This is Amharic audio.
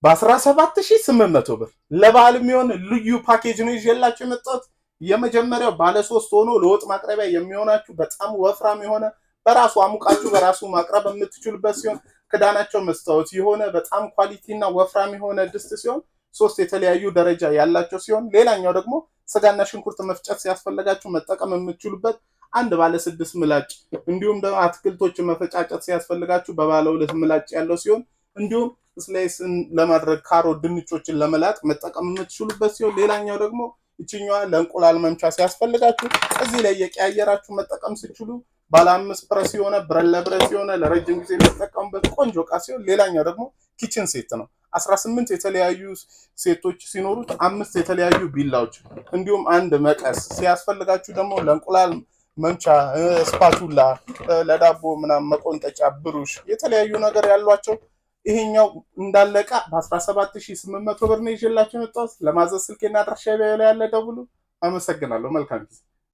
በ17,800 ብር ለበዓል የሚሆን ልዩ ፓኬጅ ነው ይዤላችሁ የመጣሁት። የመጀመሪያው ባለ ሶስት ሆኖ ለወጥ ማቅረቢያ የሚሆናችሁ በጣም ወፍራም የሆነ በራሱ አሙቃችሁ በራሱ ማቅረብ የምትችሉበት ሲሆን ክዳናቸው መስታወት የሆነ በጣም quality እና ወፍራም የሆነ ድስት ሲሆን ሶስት የተለያዩ ደረጃ ያላቸው ሲሆን፣ ሌላኛው ደግሞ ስጋና ሽንኩርት መፍጨት ሲያስፈልጋችሁ መጠቀም የምትችሉበት አንድ ባለ ስድስት ምላጭ፣ እንዲሁም ደግሞ አትክልቶችን መፈጫጨት ሲያስፈልጋችሁ በባለ ሁለት ምላጭ ያለው ሲሆን፣ እንዲሁም slice ን ለማድረግ ካሮት፣ ድንቾችን ለመላጥ መጠቀም የምትችሉበት ሲሆን፣ ሌላኛው ደግሞ ይችኛዋ ለእንቁላል መምቻ ሲያስፈልጋችሁ እዚህ ላይ እየቀያየራችሁ መጠቀም ሲችሉ ባለ አምስት ፕረስ የሆነ ብረት ለብረት የሆነ ለረጅም ጊዜ የሚጠቀሙበት ቆንጆ እቃ ሲሆን፣ ሌላኛው ደግሞ kitchen set ነው። 18 የተለያዩ set ኦች ሲኖሩት አምስት የተለያዩ ቢላዎች እንዲሁም አንድ መቀስ ሲያስፈልጋችሁ ደግሞ ለእንቁላል መምቻ spatula፣ ለዳቦ ምናምን መቆንጠጫ፣ ብሩሽ የተለያዩ ነገር ያሏቸው ይሄኛው እንዳለቃ በ17,800 ብር ነው ይዤላችሁ የመጣሁት። ለማዘዝ ስልኬና አድራሻ ላይ ያለ ደውሉ። አመሰግናለሁ። መልካም ጊዜ።